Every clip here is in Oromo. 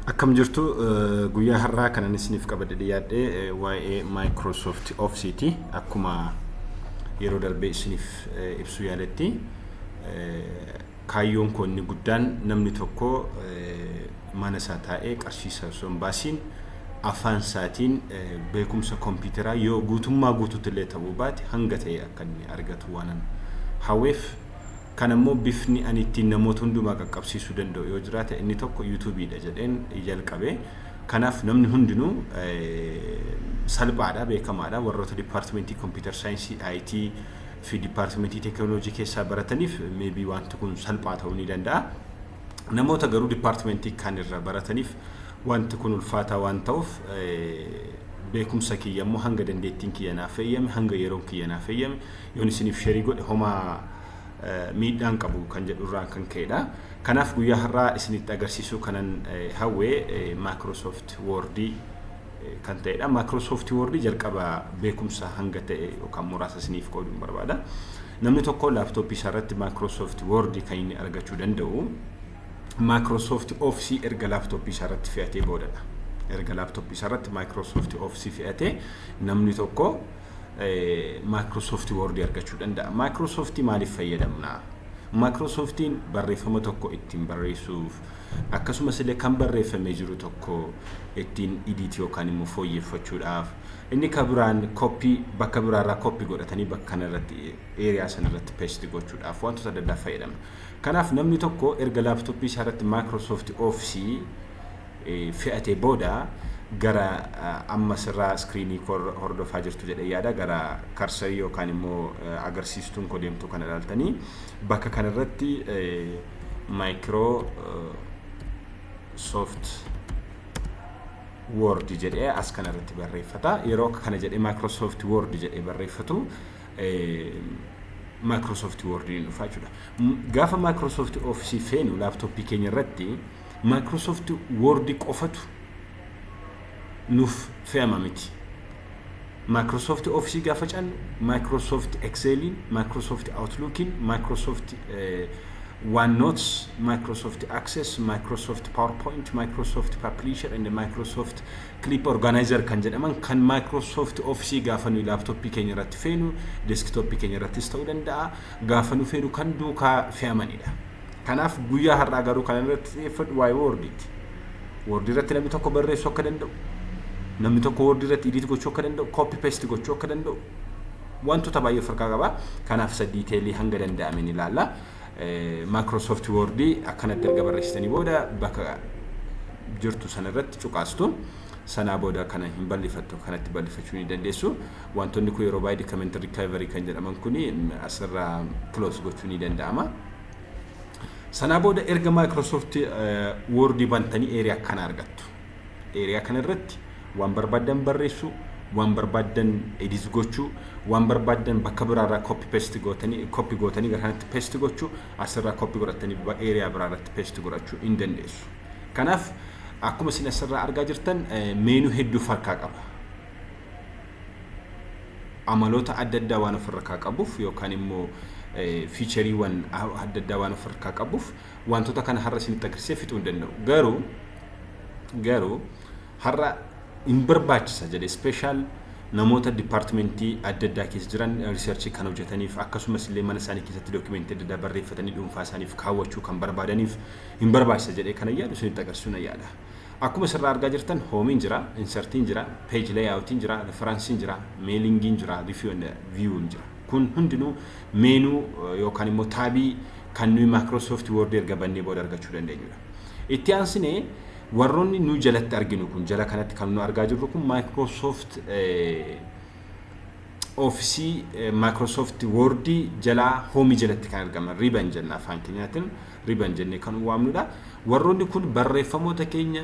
Akkam jirtu? Guyyaa har'aa kanan isiniif qabadhe dhiyaadhe waa'ee Microsoft Office'ti. Akkuma yeroo darbee isiniif ibsuu yaaletti, kaayyoon koo inni guddaan namni tokko mana isaa taa'ee qarshii isaa osoo hin baasiin afaan isaatiin beekumsa kompiitaraa yoo guutummaa guutuutti illee ta'uu baate hanga ta'e akka inni argatu waanan hawweef, kan ammoo bifni ani ittiin namoota hundumaa qaqqabsiisuu danda'u yoo jiraate inni tokko YouTubeiidha jedheen jalqabe. Kanaaf namni hundinuu salphaadha, beekamaadha. Warroota departmentii computer science, IT fi departmentii teekinooloojii keessaa barataniif maybe wanti kun salphaa ta'uu ni danda'a. Namoota garuu departmentii kan irra barataniif wanti kun ulfaataa waan ta'uuf, beekumsa kiyya immoo hanga dandeettiin kiyya naaf eeyyame, hanga yeroon kiyya naaf eeyyame yoon isiniif share godhe homaa miidhaan qabu kan jedhurraan kan ka'edha. Kanaaf guyyaa har'aa isinitti agarsiisuu kanan hawwee Microsoft Word kan ta'edha. Microsoft Word jalqaba beekumsa hanga ta'e yookaan muraasa isiniif qooduun barbaada. Namni tokko laptopii isaa irratti Microsoft Word kan inni argachuu danda'u Microsoft Office erga laptopii isaa irratti fe'atee boodadha. Erga laptopii isaa irratti Microsoft Office fe'atee namni tokko Microsoft Word argachuu danda'a. Microsoft maaliif fayyadamna? Microsoftiin barreeffama tokko ittiin barreessuuf, akkasumas illee kan barreeffamee jiru tokko ittiin edit yookaan immoo fooyyeffachuudhaaf, inni kan biraan copy, bakka biraarraa copy godhatanii bakka kanarratti, area sanarratti paste gochuudhaaf wantoota adda addaa fayyadamna. Kanaaf namni tokko erga laptopii isaa irratti Microsoft Office fe'atee booda gara amma sirraa screenii hordofaa jirtu jedhee yaada, gara cursorii yookaan immoo agarsiistuun koo deemtuu kana ilaaltanii bakka kanarratti Microsoft Word jedhee as kanarratti barreeffata. Yeroo akka kana jedhee Microsoft Word jedhee barreeffatu Microsoft Word ni dhufa jechuudha. Gaafa Microsoft Office feenu laptopii keenya irratti Microsoft Word qofatu nuuf fe'ama miti. Microsoft Office gaafa cannu Microsoft Exceliin, Microsoft Outlookiin, Microsoft OneNotes, Microsoft Access, Microsoft PowerPoint, Microsoft Publisher and Microsoft Clip Organizer kan jedhaman kan Microsoft Office gaafa nuyi laptopii keenya irratti feenu, desktopii keenya irrattis ta'uu danda'a, gaafa nu feenu kan duukaa fe'amanidha. Kanaaf guyyaa har'aa garuu kan irratti xiyyeeffadhu waa'ee Wordiiti. Word irratti namni tokko barreessuu akka danda'u, namni tokko Word irratti edit gochuu akka danda'u, copy paste gochuu akka danda'u, wantoota baay'ee of harkaa qaba. Kanaaf isa detailii hanga danda'ameen ilaalla. Microsoft Word akkanatti erga barreessitanii booda bakka jirtu sanarratti cuqaastu. Sanaa booda kana hin bal'ifattu, kanatti bal'ifachuu ni dandeessu. Wantoonni kun yeroo baay'ee document recovery kan jedhaman kuni asirraa close gochuu ni danda'ama. Sanaa booda erga Microsoft Word bantanii area kana argattu. Area kana irratti waan barbaaddan barreessuu, waan barbaaddan edit gochuu, waan barbaaddan bakka biraarraa copy paste gootanii, copy gootanii gara kanatti paste gochuu, asirraa copy godhatanii area biraarratti paste godhachuu hin dandeessu. Kanaaf akkuma isin asirraa argaa jirtan menu hedduu of harkaa qaba. Amaloota adda addaa waan of harkaa qabuuf yookaan immoo featureiiwwan adda addaa waan of harkaa qabuuf wantoota kana har'a isinitti agarsiisee fixuu hin danda'u. Garuu har'a hin barbaachisa jedhe special namoota departmentii adda addaa keessa jiran, researchii kan hojjetaniif, akkasumas illee mana isaanii keessatti documentii adda addaa barreeffatanii dhuunfaa isaaniif kaawwachuu kan barbaadaniif hin barbaachisa jedhee kana yaadu isinitti agarsiisuu na yaada. Akkuma asirraa argaa jirtan homeiin jira, insertiin jira, page layoutiin jira, referenceiin jira, mailingiin jira, review and viewun jira. Kun hundinuu menu yookaan immoo tabii kan nuyi Microsoft Word erga bannee booda argachuu dandeenyudha. Itti aansinee warroonni nu jalatti arginu kun, jala kanatti kan nu argaa jirru kun Microsoft Office, Microsoft Word jalaa homeii jalatti kan argaman ribbon jenna, afaan keenyaatiin ribbon jennee kan waamnudha. Warroonni kun barreeffamoota keenya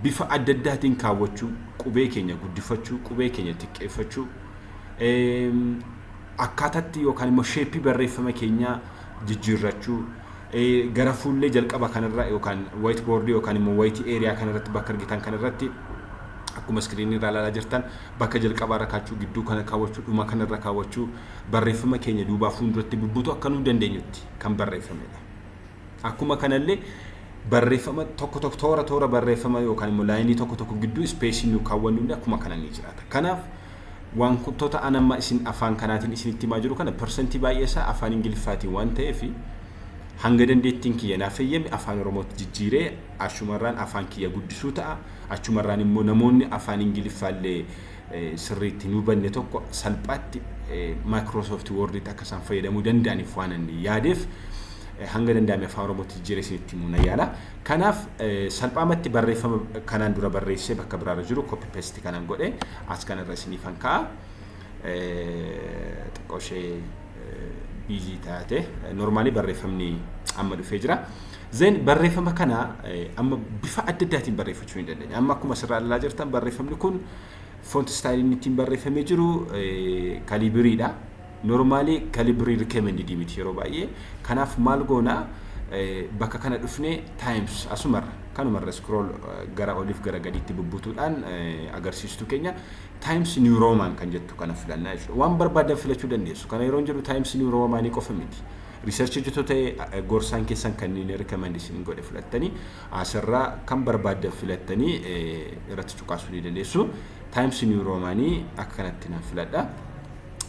bifa adda addaatiin kaawwachuu, qubee keenya guddifachuu, qubee keenya xiqqeeffachuu, akkaataatti yookaan immoo shapeii barreeffama keenyaa jijjiirrachuu, gara fuullee jalqaba kanarra yookaan white board yookaan immoo white area kanarratti bakka argitan kanarratti, akkuma screenii irraa ilaalaa jirtan, bakka jalqabaa irra kaachuu, gidduu kana kaawwachuu, dhuma kanarra kaawwachuu, barreeffama keenya duubaa fuulduratti bubbutu akka nu dandeenyutti kan barreeffamedha. Akkuma kanallee Barreeffama tokko tokko, toora toora barreeffama yookaan immoo lineii tokko tokko gidduu spaceii nu kaawwannu akkuma kana ni jiraata. Kanaaf wantoota an amma isin afaan kanaatiin isinitti himaa jiru kana percentii baay'ee isaa afaan Ingiliffaatiin waan ta'eef, hanga dandeettiin kiyya naaf eeyyame afaan Oromootti jijjiiree achumarraan afaan kiyya guddisuu ta'a. Achumarraan immoo namoonni afaan Ingiliffaallee sirriitti hin hubanne tokko salphaatti Microsoft Worditti akka isaan fayyadamuu danda'aniif waan inni yaadeef, hanga danda'ame afaan Oromootti jijjiiree isinitti himuu nan yaala. Kanaaf salphaamatti barreeffama kanaan dura barreessee bakka biraarra jiru copy paste kanan godhe as kanarra isiniifan ka'a. Xiqqoo ishee busy taate, normalii barreeffamni amma dhufee jira. Then barreeffama kana amma bifa adda addaatiin barreeffachuu ni dandeenya. Amma akkuma asirraa ilaalaa jirtan, barreeffamni kun font styleiin ittiin barreeffamee jiru Calibriidha. Normalii Calibri recommended miti yeroo baay'ee. Kanaaf maal goona? Bakka kana dhufnee Times asumarra kanumarra scroll gara oliif gara gadiitti bubbutuudhaan agarsiistuu keenya Times New Roman kan jettu kana filannaa jechuudha. Waan barbaadan filachuu dandeessu. Kana yeroo jedhu Times New Romanii qofa miti. Research hojjetoo ta'e gorsaan keessan kanneen recommend isin godhe filattanii, asirraa kan barbaadan filattanii irratti cuqaasuu ni dandeessu. Times New Romanii akka kanatti nan filadha.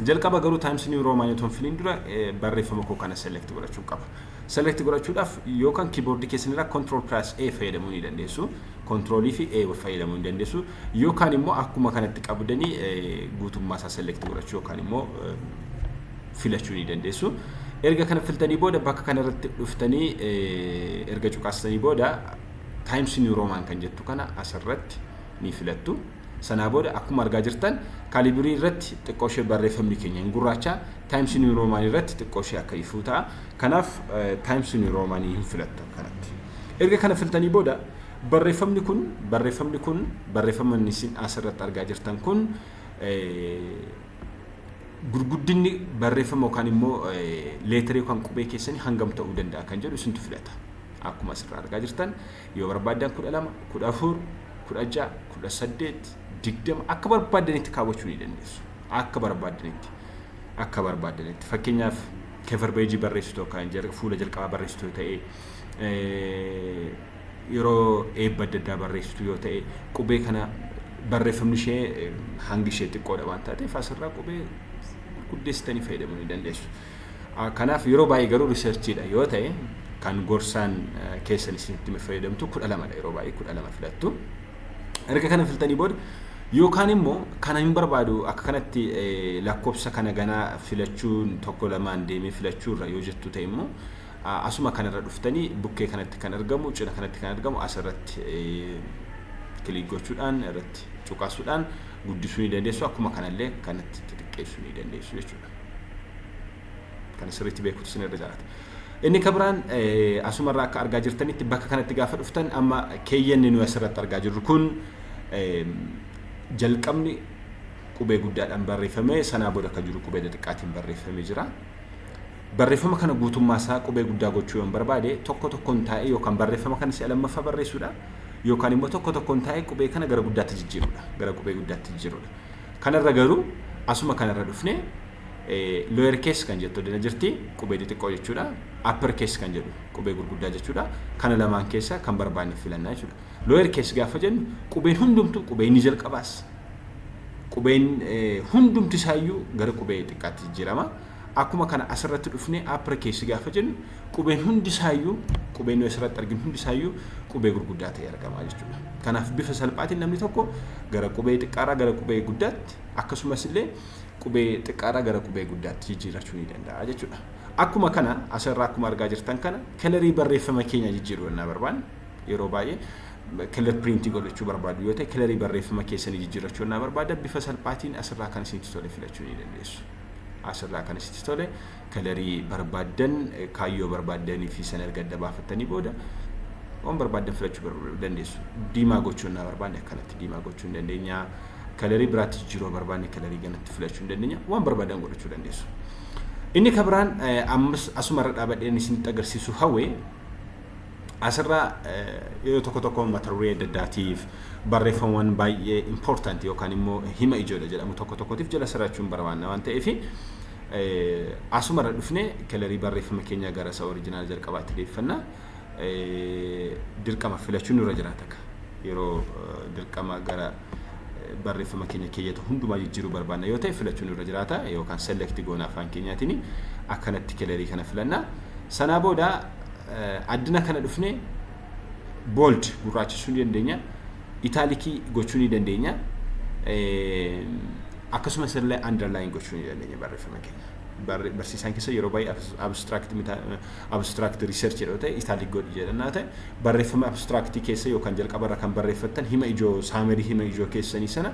Jalqaba garuu Times New Romanii otoo hin filin dura barreeffama koo kana select godhachuu qaba. Select godhachuudhaaf yookaan keyboardii keessan irraa Control plus A fayyadamuu ni dandeessu. Controlii fi A fayyadamuu ni dandeessu. Yookaan immoo akkuma kanatti qabdanii guutummaa isaa select godhachuu yookaan immoo filachuu ni dandeessu. Erga kana filtanii booda, bakka kanarratti dhuftanii erga cuqaastanii booda, Times New Roman kan jettu kana asirratti ni filattu. Sanaa booda akkuma argaa jirtan, Calibri irratti xiqqoo ishee barreeffamni keenya hin gurraacha, Times New Roman irratti xiqqoo ishee akka ifuu ta'a. Kanaaf Times New Roman hin filattu akkanatti. Erga kana filtanii booda, barreeffamni kun barreeffamni isin asirratti argaa jirtan kun, gurguddinni barreeffama yookaan immoo letterii yookaan qubee keessanii hangam ta'uu danda'a kan jedhu isintu filata. Akkuma asirraa argaa jirtan, yoo barbaaddan 12, 14, 16, 18, 20 akka barbaaddanitti kaawwachuu ni dandeessu. Akka barbaaddanitti. Akka barbaaddanitti. Fakkeenyaaf cover pageii barreessitu yookaan fuula jalqabaa barreessitu ta'e, yeroo eebba adda addaa barreessitu yoo ta'e, qubee kana barreeffamni ishee hangi ishee xiqqoodha waan taateef, asirraa qubee gurguddeessitanii fayyadamuu ni dandeessu. Kanaaf yeroo baay'ee garuu researchiidha yoo ta'e, kan gorsaan keessan isinitti fayyadamtu 12dha, yeroo baay'ee 12 filattu. Erga kana filtanii booda, yookaan immoo kana hin barbaadu, akka kanatti lakkoofsa kana ganaa filachuun tokko lamaan deemee filachuurra yoo jettu ta'e immoo, asuma kanarra dhuftanii bukkee kanatti kan argamu, cina kanatti kan argamu asirratti click gochuudhaan, irratti cuqaasuudhaan guddisuu ni dandeessu. Akkuma kanallee kanatti xixiqqeessuu ni dandeessu jechuudha. Kana sirriitti beekutu isin irra jiraata. Inni kan biraan, asumarraa akka argaa jirtanitti, bakka kanatti gaafa dhuftan, amma keeyyanni nuyi asirratti argaa jirru kun jalqabni qubee guddaadhaan barreeffame, sanaa booda kan jiru qubee xixiqqaatiin barreeffamee jira. Barreeffama kana guutummaa isaa qubee guddaa gochuu yoon barbaade, tokko tokkoon taa'ee yookaan barreeffama kana si'a lammaffaa barreessuudha yookaan immoo tokko tokkoon taa'ee qubee kana gara guddaatti jijjiiruudha. Gara qubee guddaatti jijjiiruudha. Kanarra garuu asuma kanarra dhufnee lower case kan jettu dina jirti, qubee xixiqqoo jechuudha. Upper case kan jedhu qubee gurguddaa jechuudha. Kana lamaan keessa kan barbaanne filannaa jechuudha. Lower case gaafa jennu, qubeen hundumtu, qubeen ni jalqabaas, qubeen hundumti isaayyuu gara qubee xiqqaatti jijjiirama. Akkuma kana asirratti dhufnee upper case gaafa jennu, qubeen hundi isaayyuu, qubeen nuyi asirratti arginu hundi isaayyuu qubee gurguddaa ta'e argama jechuudha. Kanaaf bifa salphaatiin namni tokko gara qubee xiqqaarraa gara qubee guddaatti, akkasumas illee qubee xiqqaarraa gara qubee guddaatti jijjiirachuu ni danda'a jechuudha. Akkuma kana asirraa akkuma argaa jirtan kana, colorii barreeffama keenya jijjiiruu yoo barbaanne, yeroo baay'ee color printii godhachuu barbaadu yoo ta'e, colorii barreeffama keessanii jijjiirachuu yoo barbaada, bifa salphaatiin asirraa kan isinitti tole filachuu ni dandeessu. Asirraa kan isinitti tole colorii barbaaddan, kaayyoo barbaaddanii fi sana erga adda baafattanii booda, waan barbaaddan filachuu dandeessu. Diimaa gochuu yoo barbaanne, akkanatti diimaa gochuu ni dandeenya. Colorii biraatti jijjiiruu barbaanne, colorii ganatti filachuu ni dandeenya. Waan barbaadan godhachuu dandeessu. Inni kan biraan ammas asumarra dhaabadheen isinitti agarsiisu hawwee, asirraa yeroo tokko tokko mata duree adda addaatiif barreeffamawwan baay'ee important yookaan immoo hima ijoodha jedhamu tokko tokkotiif jala sarachuun barbaanna waan ta'eef, asumarra dhufnee colorii barreeffama keenya gara isa original jalqabaatti deeffanna. Dirqama filachuun nurra jiraata. Yeroo dirqama gara barreeffama keenya keeyyata hundumaa jijjiiruu barbaanna yoo ta'e, filachuun nurra jiraata yookaan select goona afaan keenyaatiin. Akkanatti colorii kana filanna. Sanaa booda addina kana dhufne bold gurraachisuu ni dandeenya. Italicii gochuu ni dandeenya. Akkasumas illee underline gochuu ni dandeenya barreeffama keenya. Barsiisaan keessa yeroo baay'ee abstract research jedhu ta'e, italic godhi jedhannaa ta'e, barreeffama abstractii keessa yookaan jalqabarra kan barreeffattan hima ijoo, summary hima ijoo keessanii sana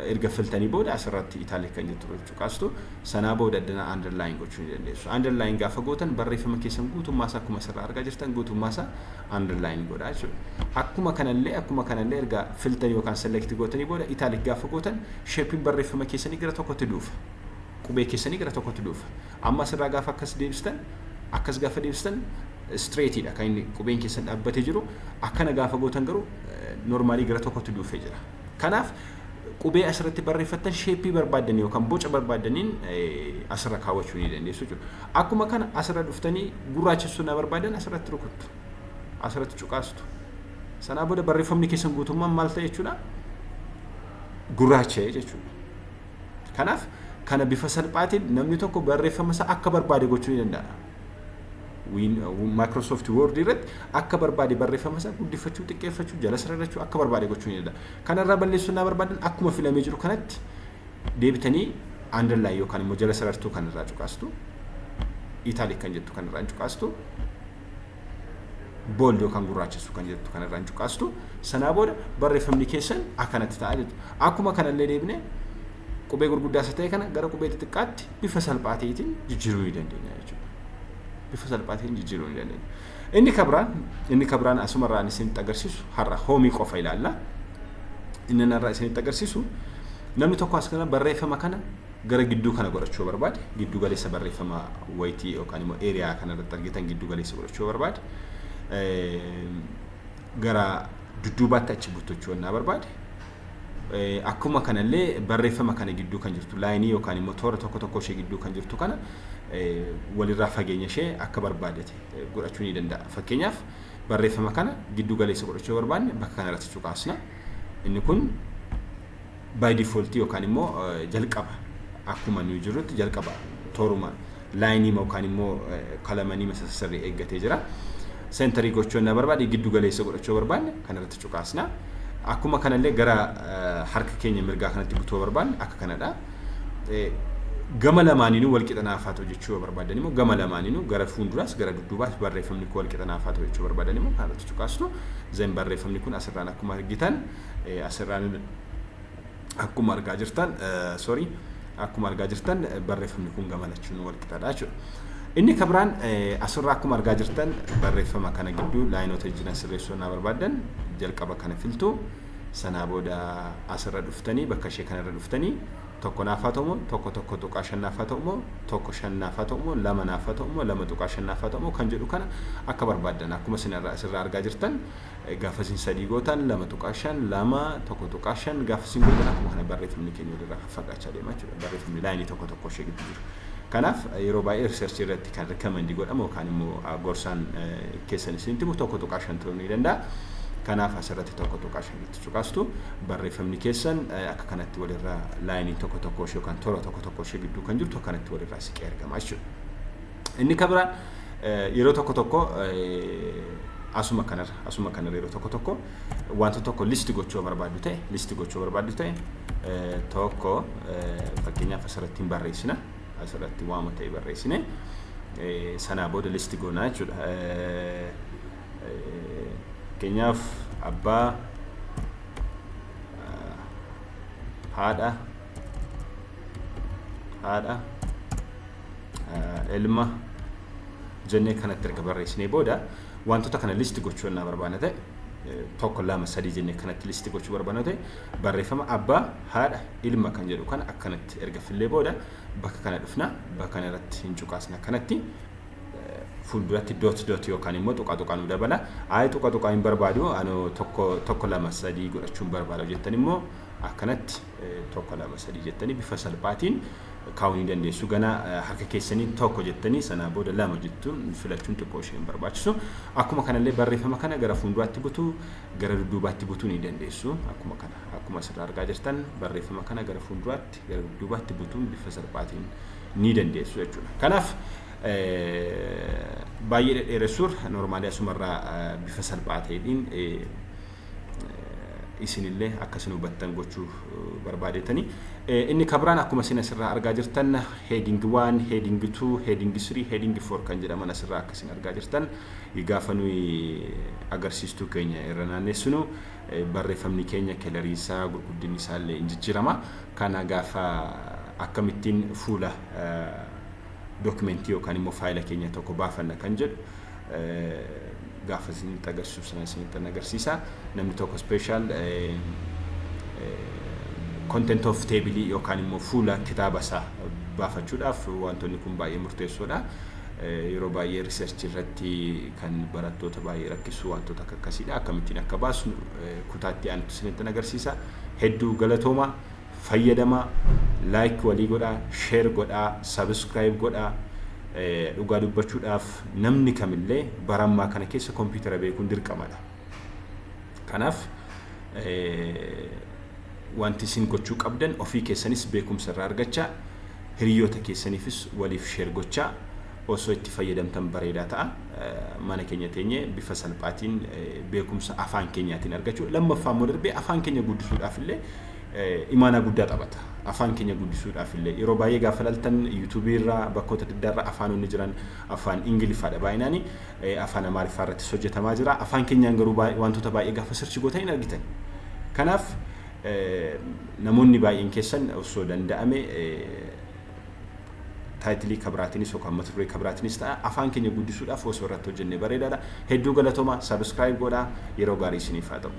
erga filtanii booda asirratti italic kan jettu cuqaastu. Sanaa booda addana underline gochuu ni dandeessu. Underline gaafa gootan barreeffama keessan guutummaasaa akkuma asirraa argaa jirtan guutummaasaa underline godha jechuudha. Akkuma kanallee erga filtanii yookaan select gootanii booda italic gaafa gootan shapeiin barreeffama keessanii gara tokkotti dhufa. Qubee keessanii gara tokkotti dhufa. Amma asirraa gaafa akkas deebistan, akkas gaafa deebistan straightiidha kan inni qubeen keessan dhaabbatee jiru. Akkana gaafa gootan garuu normalii gara tokkotti dhufee jira. Kanaaf qubee asirratti barreeffattan shapeii barbaaddan yookaan boca barbaaddaniin asirra kaawwachuu ni dandeessu jechuudha. Akkuma kana asirra dhuftanii gurraachessuu na barbaadan asirratti rukuttu. Asirratti cuqaastu. Sanaa booda barreeffamni keessan guutummaan maal ta'e jechuudha? Gurraacha'e jechuudha. Kanaaf kana bifa salphaatiin namni tokko barreeffama isaa akka barbaade gochuu ni danda'a. Microsoft Word irratti akka barbaade barreeffama isaa guddifachuu, xiqqeeffachuu, jala sararachuu akka barbaade gochuu ni danda'a. Kanarraa balleessuu naa barbaadan akkuma filamee jiru kanatti deebitanii underline yookaan immoo jala sarartuu kanarraa cuqaastu, italic kan jettu kanarraa cuqaastu, bold yookaan gurraachessu kan jettu kanarraa cuqaastu. Sanaa booda barreeffamni keessan akkanatti ta'a jechuudha. Akkuma kanallee deebinee qubee gurguddaa isa ta'e kana gara qubee xixiqqaatti bifa salphaa ta'eetiin jijjiiruu ni dandeenya jechuudha. Bifa salphaa ta'een jijjiiruu ni dandeenya. Inni kabiraan asumarraan isinitti agarsiisu, har'a homeii qofa ilaalla. Inni narraa isinitti agarsiisu, namni tokko as kana barreeffama kana gara gidduu kana godhachuu barbaade, gidduu galeessa barreeffama wayitii yookaan immoo area kana irratti argitan gidduu galeessa godhachuu barbaade, gara dudduubaatti achi buttochuu naa barbaade, akkuma kanallee barreeffama kana gidduu kan jirtu lineii yookaan immoo toora tokko tokko ishee gidduu kan jirtu kana walirraa fageenya ishee akka barbaadete godhachuu ni danda'a. Fakkeenyaaf barreeffama kana gidduu galeessa godhachuu barbaanne bakka kanarratti cuqaasna. Inni kun by default yookaan immoo jalqaba akkuma nuyi jirrutti jalqaba tooruma lineii yookaan immoo columnii sirrii eeggatee jira. Centerii gochuu na barbaade, giddu galeessa godhachuu barbaanne kanarratti cuqaasna. Akkuma kanallee gara harka keenya mirgaa kanatti butuu barbaanne akka kanadha. Gama lamaaniinuu wal qixa naafaa ta'u jechuu barbaadan immoo, gama lamaaniinuu gara fuulduraas gara dudduubaas barreeffamni kun wal qixa naafaa ta'u jechuu barbaadan immoo kanarratti cuqaastu. Then barreeffamni kun asirraan akkuma argitan, asirraan akkuma argaa jirtan, sorry, akkuma argaa jirtan barreeffamni kun gama lachuun wal qixadha jechuudha. Inni kabiraan asirraa akkuma argaa jirtan barreeffama kana gidduu lineoota jiran sirreessuu na barbaadan jalqaba kana filtu. Sanaa booda asirra dhuftanii bakka ishee kanarra dhuftanii 1 naafaa ta'u moo 1 1.5 naafaa ta'u moo 1 5 naafaa ta'u moo 2 naafaa ta'u moo 2.5 naafaa ta'u moo kan jedhu kana akka barbaaddan akkuma isin asirraa argaa jirtan gaafa isin sadii gootan 2.5, 2, 1.5 gaafa isin gootan akkuma kana barreeffamni keenya walirraa fagaachaa deema jechuudha, barreeffamni lineii tokko tokko ishee gidduu jiru. Kanaaf yeroo baay'ee researchii irratti kan recommend godhamu yookaan immoo gorsaan keessan isinitti himu 1.5 ta'uu ni danda'a. Kanaaf asirratti 1.5tti cuqaastu. Barreeffamni keessan akka kanatti walirraa lineii tokko tokko ishee yookaan toora tokko tokko ishee gidduu kan jirtu akkanatti walirraa siqee argama jechuudha. Inni kabiraan yeroo tokko tokko asuma kanarra yeroo tokko tokko wanta tokko list gochuu barbaaddu ta'e, tokko fakkeenyaaf asirratti hin barreessina, asirratti waama ta'e barreessine, sanaa booda list goonaa jechuudha. Fakkeenyaaf abbaa, haadha, ilma jennee kanatti erga barreessinee booda wantoota kana list gochuu naa barbaanna ta'e, tokko, lama, sadii jennee kanatti list gochuu barbaanna ta'e, barreeffama abbaa, haadha, ilma kan jedhu kana akkanatti erga fillee booda bakka kana dhufna, bakka kana irratti hin cuqaasna. Akkanatti fuulduratti dot dot yookaan immoo tuqaa tuqaa nu dabala. Ayi, tuqaa tuqaa hin barbaadu, anu tokko tokko, lama, sadii godhachuun barbaada jettan immoo akkanatti tokko, lama, sadii jettanii bifa salphaatiin Kaa'uu ni dandeessu. Gana harka keessanii tokko jettanii sanaa booda lama jettuun filachuun xiqqoo ishee hin barbaachisu. Akkuma kanallee barreeffama kana gara fuulduraatti butuu, gara dudduubaatti butuu ni dandeessu. Akkuma kana, akkuma asirraa argaa jirtan, barreeffama kana gara fuulduraatti, gara dudduubaatti butuun bifa salphaatiin ni dandeessu jechuudha. Kanaaf baay'ee dhedheeressuur normally asumarraa bifa salphaa ta'eetiin isinillee akka isin hubattan gochuu barbaadetanii. Inni kabiraan akkuma isin asirraa argaa jirtan heading 1, heading 2, heading 3, heading 4 kan jedhaman asirraa akka isin argaa jirtan, gaafa nuyi agarsiistuu keenya irra naannessinu barreeffamni keenya colorii isaa, gurguddinni isaa illee hin jijjiirama. Kana gaafa akkamittiin fuula documentii yookaan immoo faayila keenya tokko baafanna kan jedhu gaafa isinitti agarsiisu sana isinitti agarsiisa. Namni tokko special content of table yookaan immoo fuula kitaaba isaa baafachuudhaaf wantoonni kun baay'ee murteessoodha. Yeroo baay'ee research irratti kan barattoota baay'ee rakkisu wantoota akka akkasiidha. Akkamittiin akka baasnu kutaatti aanutti isinitti agarsiisa. Hedduu galatooma, fayyadama, like walii godhaa, share godhaa, subscribe godhaa. Dhugaa dubbachuudhaaf namni kamillee barammaa kana keessa kompiitara beekuun dirqamadha. Kanaaf wanti isin gochuu qabdan ofii keessanis beekumsa irraa argachaa, hiriyoota keessaniifis waliif share gochaa osoo itti fayyadamtan bareedaa ta'a. Mana keenya teenyee bifa salphaatiin beekumsa afaan keenyaatiin argachuu. Lammaffaa immoo darbee afaan keenya guddisuudhaaf illee imaanaa guddaa taphata. Afaan keenya guddisuudhaaf illee yeroo baay'ee gaafa laltan YouTubeii irraa, bakkoota adda addaa irraa afaanonni jiran afaan Ingiliffaadha baay'inaani, afaan Amaariffaa irrattis hojjetamaa jira. Afaan keenyaan garuu wantoota baay'ee gaafa search gootan hin argitan. Kanaaf namoonni baay'een keessan osoo danda'ame titleii kabiraatiinis yookaan mata duree kabiraatiinis ta'a, afaan keenya guddisuudhaaf osoo irratti hojjennee bareedaadha. Hedduu galatooma, subscribe godhaa, yeroo gaarii isiniif haa ta'u.